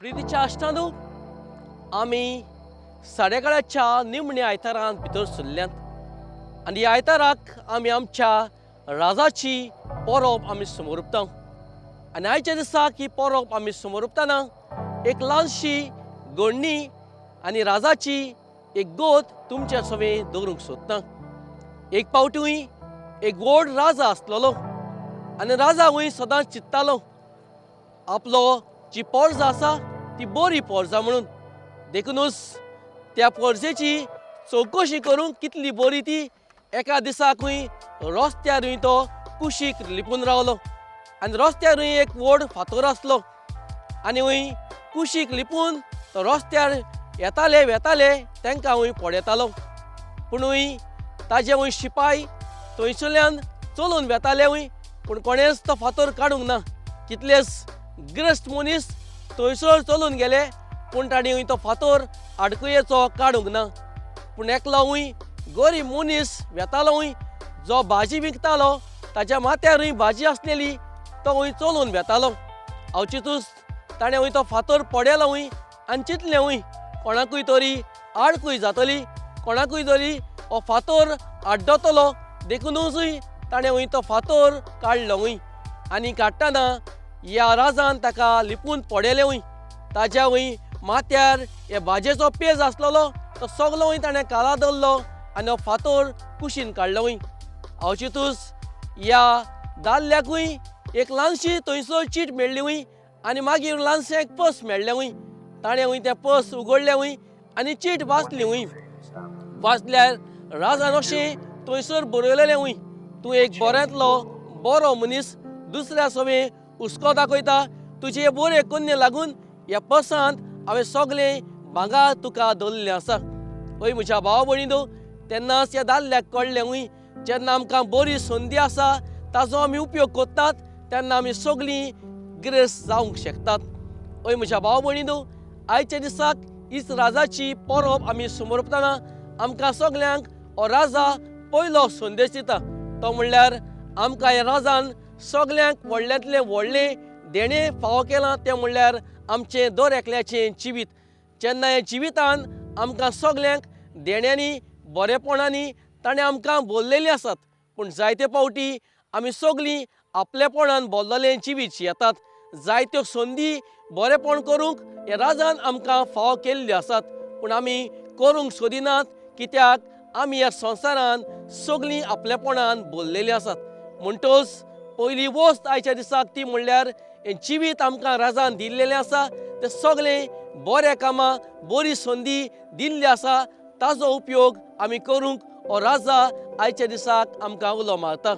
प्रितीच्या आश्टानू आमी साडेकाळाच्या निमण्या आयतारांत भितर सरल्यात आनी ह्या आयताराक आमी आमच्या राजाची परब आमी समोरपता आनी आयच्या दिसाक ही परब आमी समोरपतना एक ल्हानशी घडणी आनी राजाची एक गोत तुमच्या सवें दवरूंक सोदता. एक पावटूय एक व्हड राजा आसलेलो आनी राजा वय सदांच चिंत्तालो आपलो जी पोरजा आसा ती बरी पोरजा म्हणून. देखुनूच त्या पोरजेची चवकशी करूंक कितली बरी ती एका दिसाकूय रस्त्यारूय तो कुशीक लिपून रावलो आनी रस्त्यारूय एक व्हड फातोर आसलो आनी वय कुशीक लिपून तो रस्त्यार येताले वेताले तांकां वय पळयतालो. पूण ताजे वय शिपाय थंयसरल्यान चलून वेताले वय पूण कोणेच तो फातोर काडूंक ना. कितलेच ग्रस्त मनीस थंयसर चलून गेले पूण तांणी तो फातोर आडकुयेचो काडूंक ना. पूण एकलो वय गरीब मनीस वेतालो वय जो भाजी विकतालो ताच्या माथ्यारूय भाजी आसलेली तो वय चलून वेतालो. अवचितूच ताणें वय तो फातोर पडयलो वय आनी चिंतलें वय कोणाकूय तरी आडकूय जातली कोणाकूय तरी हो फातोर आड्डतलो देखुनूचय ताणें वय तो फातोर काडलो वय आनी काडटना ह्या राजान ताका लिपून पडयलें वय. ताज्या वय माथ्यार हे भाजयेचो पेज आसलेलो तो सगलो वय ताणें काला दवरलो आनी हो फातोर कुशीन काडलो वय. अवचितूच ह्या दादल्याकूय एक ल्हानशी थंयसर चीट मेळ्ळी वय आनी मागीर ल्हानशें एक पर्स मेळ्ळें वय. ताणें वय तें पर्स उगडलें वय आनी चीट वाचली वय. वाचल्यार राजान अशें थंयसर बरयलेलें वय तूं एक बऱ्यांतलो बरो मनीस दुसऱ्या सवें हुस्को दाखयता तुजे बरे कन्ये लागून ह्या पर्सांत हांवें सगळें भांगर तुका दवरिल्लें आसा. हय म्हज्या भाव भयणीनो तेन्नाच ह्या दादल्याक कळ्ळें वय जेन्ना आमकां बरी संदी आसा ताजो आमी उपयोग करतात तेन्ना आमी सगळीं ग्रेस जावंक शकतात. हय म्हज्या भाव भयणीनो आयच्या दिसाक हीच राजाची परब आमी समर्पतना आमकां सगल्यांक हो राजा पयलो संदेश दिता तो म्हणल्यार आमकां ह्या राजान सगल्यांक व्हडल्यांतलें व्हडलें देणें फावो केलां तें म्हणल्यार आमचें दर एकल्याचें जिवीत. जेन्ना ह्या जिवितान आमकां सगल्यांक देण्यांनी बरेपणांनी ताणें आमकां बोल्लेलीं आसात पूण जायते फावटी आमी सगळीं आपलेपणान बोल्लेलें जिवीत येतात. जायत्यो संदी बरेपण करूंक ह्या राजान आमकां फावो केल्ल्यो आसात पूण आमी करूंक सोदिनात कित्याक आमी ह्या संवसारान सगळीं आपलेपणान बोल्लेलीं आसात. म्हणटच पयली वस्त आयच्या दिसाक ती म्हणल्यार हें जिवीत आमकां राजान दिल्लेलें आसा तें सगळें बऱ्या कामां बरी संदी दिल्ली आसा ताजो उपयोग आमी करूंक हो राजा आयच्या दिसाक आमकां उलो मारता.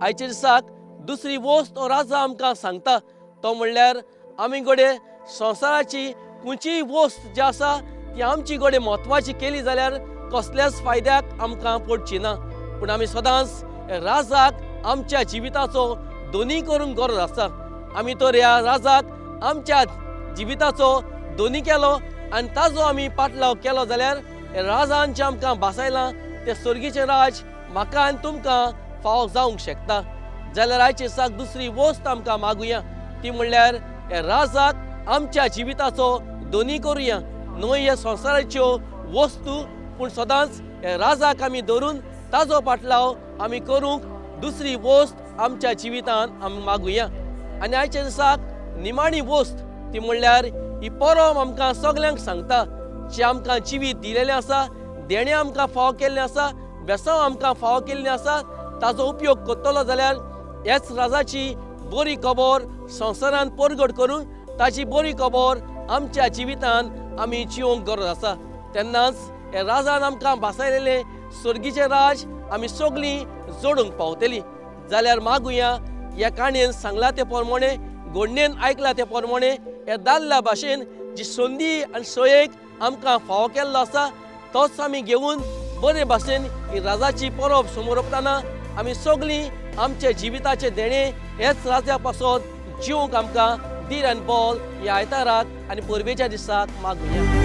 आयच्या दिसाक दुसरी वस्त हो राजा आमकां सांगता तो म्हणल्यार आमी घडये संवसाराची खंयचीय वस्त जी आसा ती आमची घडये म्हत्वाची केली जाल्यार कसल्याच फायद्याक आमकां पडची ना. पूण आमी सदांच राजाक आमच्या जिविताचो दोनी करूंक गरज आसा. आमी तर ह्या राजाक आमच्या जिविताचो दोनी केलो आनी ताजो आमी पाटलाव केलो जाल्यार राजान जें आमकां भासायलां तें स्वर्गीचें राज म्हाका आनी तुमकां फावो जावंक शकता. जाल्यार आयचे दिसाक दुसरी वस्त आमकां मागुया ती म्हणल्यार राजाक आमच्या जिविताचो दोनी करुया न्हय ह्या संवसाराच्यो वस्तू पूण सदांच राजाक आमी धरून ताजो पाटलाव आमी करूंक दुसरी वस्त आमच्या जिवितांत आमी मागुया. आनी आयच्या दिसाक निमाणी वस्त ती म्हणल्यार ही परब आमकां सगल्यांक सांगता जें आमकां जिवीत दिलेलें आसा देणें आमकां फावो केल्लें आसा बेसांव आमकां फावो केल्लें आसा ताजो उपयोग करतलो जाल्यार ह्याच राजाची बरी खबर संवसारान परगट करून ताजी बरी खबर आमच्या जिवितान आमी जिवंक गरज आसा. तेन्नाच ह्या राजान आमकां भासायलेलें स्वर्गीचें राज आमी सगळीं जोडूंक पावतलीं. जाल्यार मागुया ह्या काणयेन सांगलां ते प्रमाणे घडणेन आयकलां ते प्रमाणे ह्या दादल्या भाशेन जी संदी आनी सोयेक आमकां फावो केल्लो आसा तोच आमी घेवन बरे भाशेन ही राजाची परब समोरपतना आमी सगळीं आमच्या जिविताचें देणें हेच राजा पासत जिवंक आमकां धीर आनी बल ह्या आयताराक आनी परबेच्या दिसाक मागुया.